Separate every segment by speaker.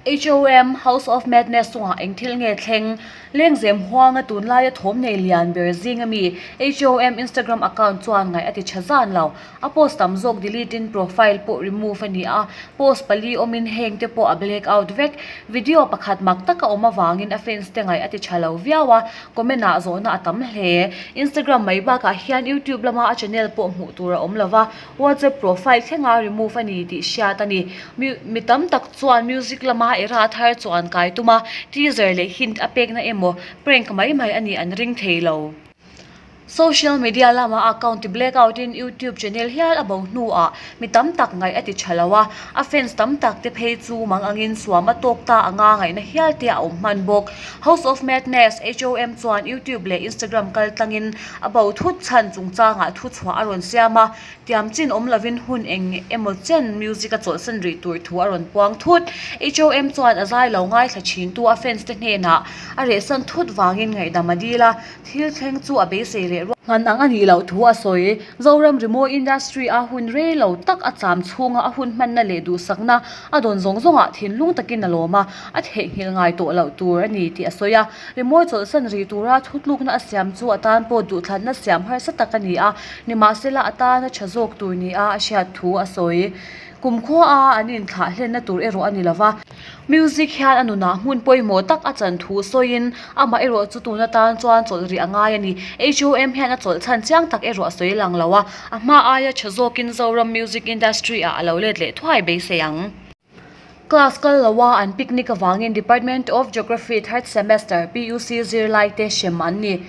Speaker 1: HOM, House of Madness chungah eng thil nge thleng? Lengzem huanga tunlaia thawm nei lian ber zing ami HOM Instagram account chuan ngaih a ti tha zan lo. A post tam zawk delete in profile pawh remove a ni a, post pali awmin heng te pawh a black out vek. Video pakhat mak taka awm avangin a fans te ngaih a ti tha lo viau a, comment ah zawhna a tam hle. Instagram mai bakah hian YouTube lama a channel pawh hmuh tur a awm lo va. WhatsApp profile thlenga remove a ni tih hriat a ni. Mi tam tak chuan music lama era thar chuan kai tum a, teaser leh hint a pekna emaw prank mai mai a nih an ring thei lo. Social media lama account ti black out in YouTube channel hial a bo hnuah mi tam tak ngaih a ti tha lo a, a fans tam tak te phei chu mang angin suam a tawk ta anga ngaihna hial te a awm hman bawk. House of Madness, HOM, chuan YouTube leh Instagram kal tlangin a bo thut chhan chungchangah thuchhuah a rawn siam a, tiam chin awm lovin hun eng emaw chen music a chawlhsan rih tur thu a rawn puang thut. HOM chuan a zai lo ngaithla thintu a fans te hnenah a rehsan thut vangin ngaihdam a dil a, thil thleng chu a beisei leh rual. Hman ang a nih loh thu a sawi. Zoram rimawi industry a hun rei lo tak a cham chhunga a hun hmanna leh duhsakna a dawn zawng zawngah thinlung takin a lawm a, a theihnghilh ngai tawh loh tur a ni tih a sawi a. Rimawi chawlhsan rih tura thutlukna a siam chu a tan pawh duhthlanna siam harsa tak a ni a, nimahsela a tana tha zawk tur nia a hriat thu a sawi. Kumkhua a an inthlah hlenna tur erawh a ni lova. Music hian a nunah hmun pawimawh tak a chan thu sawiin amah erawh chu tun atan chuan chawlh rih a ngai a ni. HOM hian a chawlh chhan chiang tak erawh a sawi lang lo a, a hma aia tha zawkin Zoram music industry ah a lo let leh thuai beisei ang. Class kal loa an picnic avangin Department of Geography third semester PUC zirlaite hrem an ni.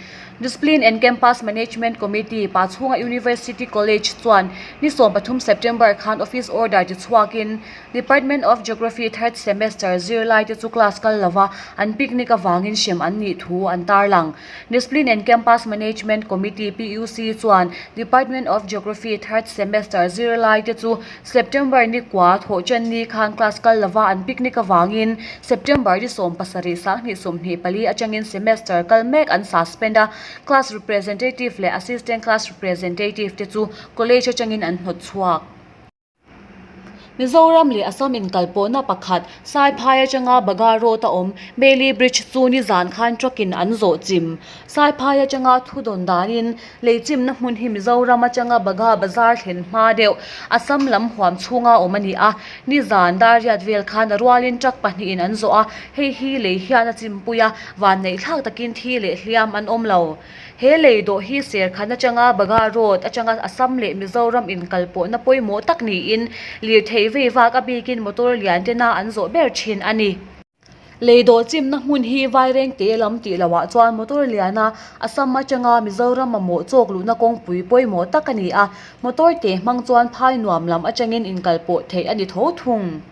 Speaker 1: Discipline and Campus Management Committee, Pachhunga University College chuan ni 13 September khan office order tichhuakin Department of Geography third semester zirlaite chu class kal lova an picnic avangin hrem an nih thu an tarlang. Discipline and Campus Management Committee, PUC, chuan Department of Geography third semester zirlaite chu September ni kua thawhchen ni khan class kal lova an picnic avangin September ni 17 2024 atangin semester kal mek an suspend a, class representative leh assistant class representative te chu college atangin an hnawt chhuak. Mizoram leh Assam inkalpawhna pakhat Saiphai atanga Baga Road a awm Bailey Bridge chu nizan khan truck in an zawh chim. Saiphai atanga thudawn danin Lei chimna hmun hi Mizoram atanga Bagha bazar thlen hma deuh Assam lam huam chhunga awm a ni a, nizan Dariat vel khan a rualin truck pahnihin an zawh a, hei hi lei hian a chimpui a, vanneih thlak takin thi leh hliam an awm lo. He lei dawh hi Serkhan atanga Bagha road atanga Assam leh Mizoram inkalpawhna pawimawh tak niin lirthei vei vak a bikin motor lian tena an zawh ber thin a ni. Lei dawh chimna hmun hi Vairengte lam tih lohah chuan motor liana Assam atanga Mizoram mamawh chawk luhna kawngpui pawimawh tak a ni a, motor te hmang chuan phai nuam lam atangin inkalpawh theih a ni tho thung.